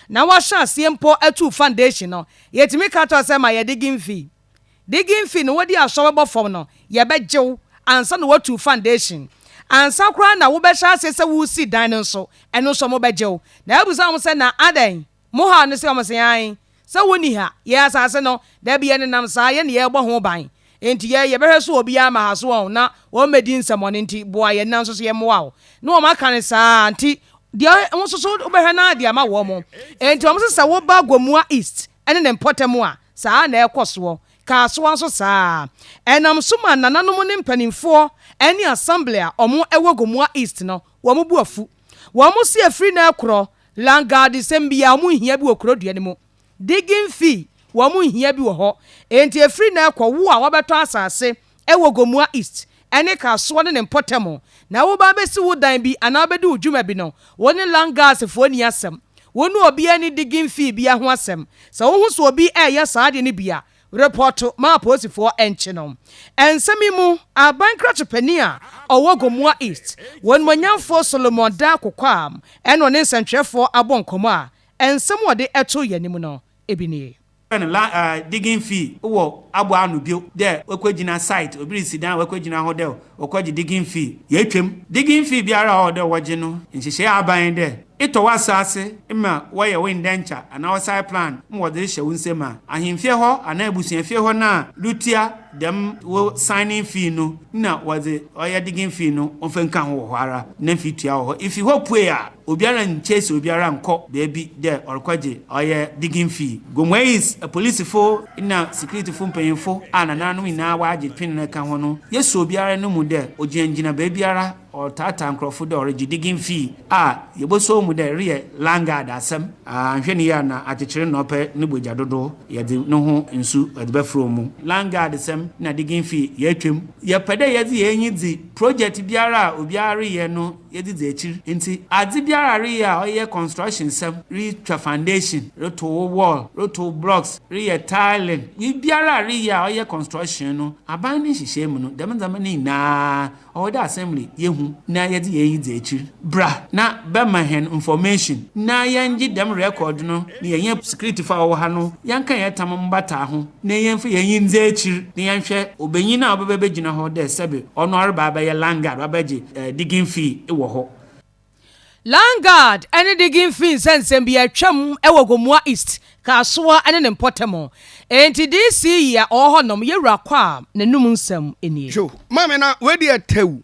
na woahyɛ aseɛ mpo atu foundation no, yɛtumi ka kyerɛ sɛ ma yɛ digging fee. Digging fee no, wode asɔ bɛbɔ fam no, yɛbɛgye wo ansa na woatu foundation. Ansa koraa na wobɛhyɛ aseɛ sɛ woresi dan no nso, ɛno nso wɔbɛgye wo. Na yɛabisa wɔn sɛ, na adɛn? Mo haw ne sɛ? Wɔn se, Aane, sɛ wonni ha, yɛn asase no, dabi yɛnenam saa, yɛn na yɛrebɔ ho ban. Enti yɛn, yɛbɛhwɛ so obiara ma ha so wɔn na wɔmmɛdi nsɛmmɔne nti, boa yɛn na nso so yɛmmoa wo. Na wɔn aka no saa ara, nti deɛ wo nso so wobɛhwɛ no ara de ama wɔn. Enti wɔn nso sɛ woba Gomoa East ne ne mpɔtam a, saa ara na ɛrekɔ soɔ. Kasoa nso saa ara. Ɛnam so ma nananom ne mpanimfoɔ ne assembly a wɔn wɔ Gomoa East no, wɔn bo afu. Wɔn se ɛfiri nnɛ rekorɔ, landguard-sɛm biara wɔn nhia bi wɔ kuro dua no mu. Digging fee, wɔn nhia bi wɔ hɔ. Enti ɛfiri nnɛ rekɔ, wo a woabɛtɔ asase wɔ Gomoa East ne Kasoa ne ne mpɔtam na woreba abɛsi wo dan bi anaa wobɛdi wo dwuma bi no, wo ne Landguards foɔ nni asɛm. Wo ne obiara nni digging fee biara ho asɛm. Sɛ wohu sɛ obi reyɛ saa adeɛ no bi a, repɔto ma apolisifoɔ nkye no. Nsɛm yi mu, aban krakye panin a ɔwɔ Gomoa East, Onimuonyamfoɔ Solomon Darko Kwam ɛna ɔne nsɛntwerɛfoɔ abɔ nkɔmmɔ a nsɛm a ɔde too yɛn anim no bi nie. Wɔfrɛ no la digging fee wɔ abow ano bio dɛ oekogyina site, obi risi dan a oekogyina hɔ dɛ ɔkɔgye digging fee. Yeetwa mu. Digging fee biara a ɔwɔ dɛ wɔgye no, nhyehyɛɛ a aba nye dɛ, etɔ w'asaase ma wɔyɛ wo indenture anaa wo site plan ma wɔdze rehyɛ wo nsamu a, ahemfie hɔ anaa ebusuafie hɔ no a rutua dɛm wo signing fee no nna wɔdze ɔyɛ digging fee no wɔmfa nka ho wɔ hɔ ara na mfi tua wɔ hɔ. Ifi hɔ pue a, Obiara nnchase obiara nnkɔ beebi dɛ ɔrokɔgye ɔyɛ digging fee. Gomoa East apolisifo na sikiritifo mpanyimfo a nananom nyina wɔagye twen no ka ho no, yesuo obiara no mu dɛ ogyinagyina beebiara ɔretaataa nkorɔfo dɛ ɔregye digging fee a, yebosuo wo mu dɛ ereyɛ landguard asɛm. Annhwɛ no yie a na akyekyer na ɔpɛ no bɔgya dodow, yɛdze no ho nsu yɛdze bɛfora wo mu. Landguard sɛm na digging fee yeetwa mu. Yɛpɛ dɛ yɛdze hɛn enyi dzi project biara a obiara reyɛ no yɛdze dzi ekyir. Ntsi adze biara a ereyɛ a ɔyɛ construction sɛm, rutwa foundation, rotow wo wall, rotow blocks, reyɛ tiling, biribiara a ereyɛ a ɔyɛ construction no, aban ne nhyehyɛɛ mu no, dɛm ndzɛmba no nyina ɔwɔ dɛ assembly yehu na yɛdze hɛn enyi dzi ekyir. Bra na bɛma hɛn information na yɛngye dɛm record no na yɛnye securityfo a wɔwɔ ha no yɛnka hɛn tam mbata ho na yɛmfa hɛn enyi ndzi ekyir na yɛnhwɛ obanyin a ɔbɛba ebegyina hɔ dɛ sɛbe ɔno ɔreba abɛyɛ landguard, ɔabɛgye digging fee wɔ hɔ. Landguard ne digging fee nsɛnsɛm bi atwam wɔ Gomoa East, Kasoa ne ne mpɔtam. Enti DC yi a ɔwɔ hɔnom, Yɛwura Kwam, n'anum nsɛm nie. Hwɛ o, maame na wei deɛ tɛw.